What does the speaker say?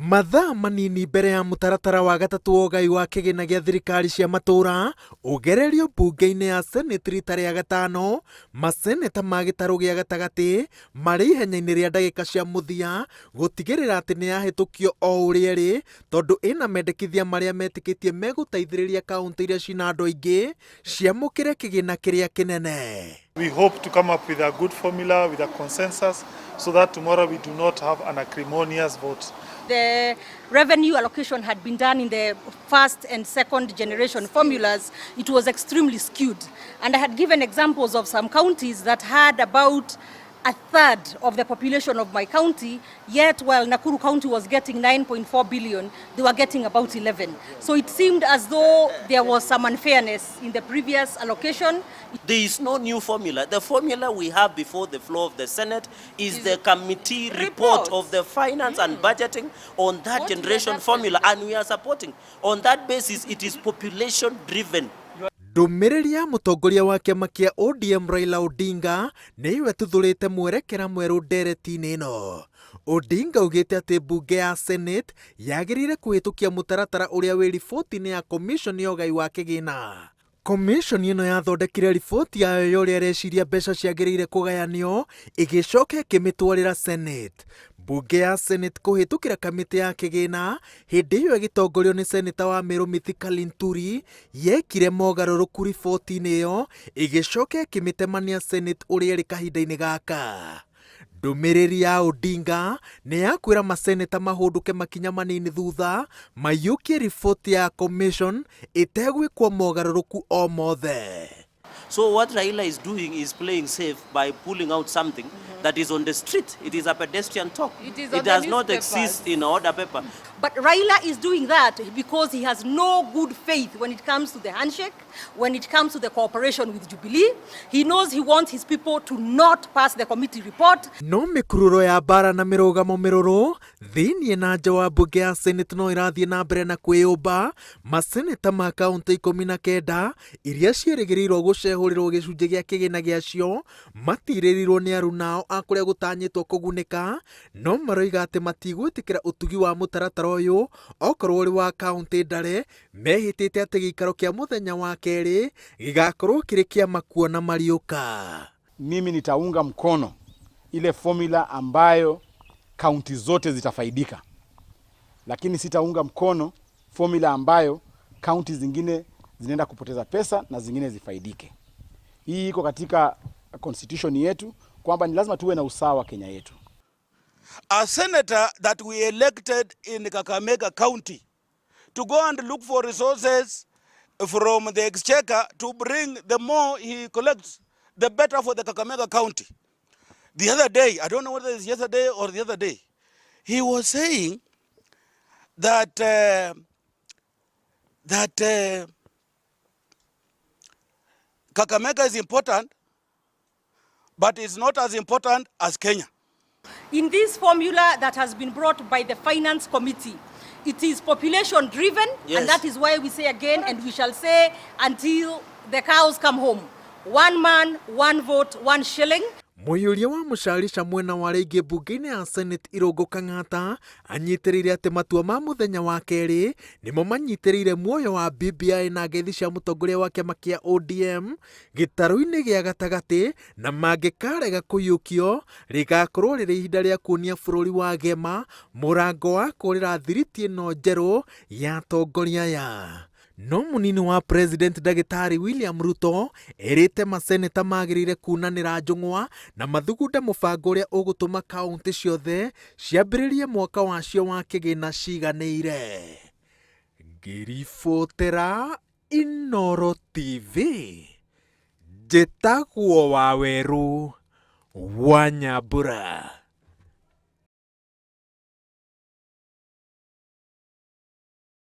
Mathaa manini mbere ya mũtaratara wa gatatũ wa ũgai wa kĩgĩna gĩa thirikari cia matũũra ũgererio mbunge-inĩ ya Senate rita rĩa gatano, maseneta ma gĩtarũ gĩa gatagatĩ marĩ ihenya-inĩ rĩa ndagĩka cia mũthia gũtigĩrĩra atĩ nĩ yahĩtũkio o ũrĩa ĩrĩ tondũ ĩna mendekithia marĩa metĩkĩtie megũteithĩrĩria kaũntĩ iria cina andũ aingĩ ciamũkĩre kĩgĩna kĩrĩa kĩnene. We hope to come up with a good formula, with a consensus, so that tomorrow we do not have an acrimonious vote. The revenue allocation had been done in the first and second generation formulas. It was extremely skewed. And I had given examples of some counties that had about a third of the population of my county, yet while Nakuru County was getting 9.4 billion, they were getting about 11. So it seemed as though there was some unfairness in the previous allocation. There is no new formula. The formula we have before the floor of the Senate is the committee report of the finance and budgeting on that What we generation adopted. Formula, and we are supporting. On that basis, it is population driven. Ndũmĩrĩri ya mũtongoria wa kĩama kĩa ODM Raila Odinga nĩyo ĩtuthũrĩte mwerekera mwerũ ndereti-inĩ ĩno. Odinga augĩte atĩ mbunge ya Senate yagĩrĩire kũhĩtũkia mũtaratara ũrĩa wĩ riboti-inĩ ya commission ya ũgai wa kĩgĩna. Commission ĩno yathondekire riboti yayo ya ũrĩa ĩreciria mbeca ciagĩrĩire kũgayanio ĩgĩcoka ĩkĩmĩtwarĩra Senate. Mbunge ya Senate kũhĩtũkĩra kamĩtĩ ya kĩgĩna hĩndĩ ĩyo ĩgĩtongorio nĩ seneta wa Meru Mithika Linturi yekire mogarũrũku riboti-inĩ ĩyo ĩgĩcoka ĩkĩmĩtemania Senate ũrĩa ĩrĩ kahinda-inĩ gaka. Ndũmĩrĩri ya Odinga nĩ ya kwĩra maseneta mahũndũke makinya manini thutha maiyũkie riboti ya commission ĩtegwĩkwo mogarũrũku o mothe. So what Raila is doing is playing safe by pulling out something that is on the street. It is a pedestrian talk. It is on It the does not newspapers. Exist in order paper. But Raila is doing that because he has no good faith when it comes to the handshake, when it comes to the cooperation with Jubilee. He knows he wants his people to not pass the committee report. No mĩkururo ya mbara na mĩrũgamo mĩrũrũ thĩiniĩ na nja wa mbunge ya Senate no ĩrathiĩ na mbere na kwĩyũmba. Maseneta ma kaũntĩ 19 iria ciĩrĩgĩrĩirwo gũcehũrĩrwo gĩcunjĩ gĩa kĩgĩna gĩacio matirĩrĩirwo nĩ arunao a kũrĩa gũtanyĩtwo kũgunĩka, no maroiga atĩ matigwĩtĩkĩra ũtugi wa mũtaratara ũyũ okorwo ũrĩ wa kaũntĩ ndare. Mehĩtĩte atĩ gĩikaro kĩa mũthenya wa kerĩ gĩgakorwo kĩrĩ kĩa makuona mariũka. Mimi nitaunga mkono ile formula ambayo kaunti zote zitafaidika, lakini sitaunga mkono formula ambayo kaunti zingine zinaenda kupoteza pesa na zingine zifaidike. Hii iko katika constitution yetu kwamba ni lazima tuwe na usawa Kenya yetu. A senator that we elected in Kakamega County to go and look for resources from the exchequer to bring, the more he collects, the better for the Kakamega County. The other day, I don't know whether it's yesterday or the other day, he was saying that Kakamega is important, but it's not as important as Kenya. In this formula that has been brought by the Finance Committee, it is population driven, and that is why we say again, and we shall say until the cows come home: one man, one vote, one shilling. Mũiyũria wa mũcarica mwena wa arĩa aingĩ mbunge-inĩ ya Senate Irũngũ Kang'ata anyitĩrĩire atĩ matua ma mũthenya wa kerĩ nĩmo manyitĩrĩire muoyo wa BBI na ngeithi cia mũtongoria wa kĩama kĩa ODM gĩtarũ-inĩ gĩa gatagatĩ, na mangĩkarega kũiyũkio rĩgakorwo rĩrĩ ihinda rĩa kuonia bũrũri wa gema mũrango wa kũrĩra thiriti ĩno njerũ ya atongoria aya. No mũnini wa president ndagĩtarĩ William Ruto erĩte maseneta magĩrĩire kunanĩra njũng'wa na mathugunde mũbango ũrĩa ũgũtũma kaũntĩ ciothe ciambĩrĩrie mwaka wacio wa kĩgĩna ciganĩire. Ngĩribotera Inoro TV, njĩtagwo Wawerũ wa Nyambura.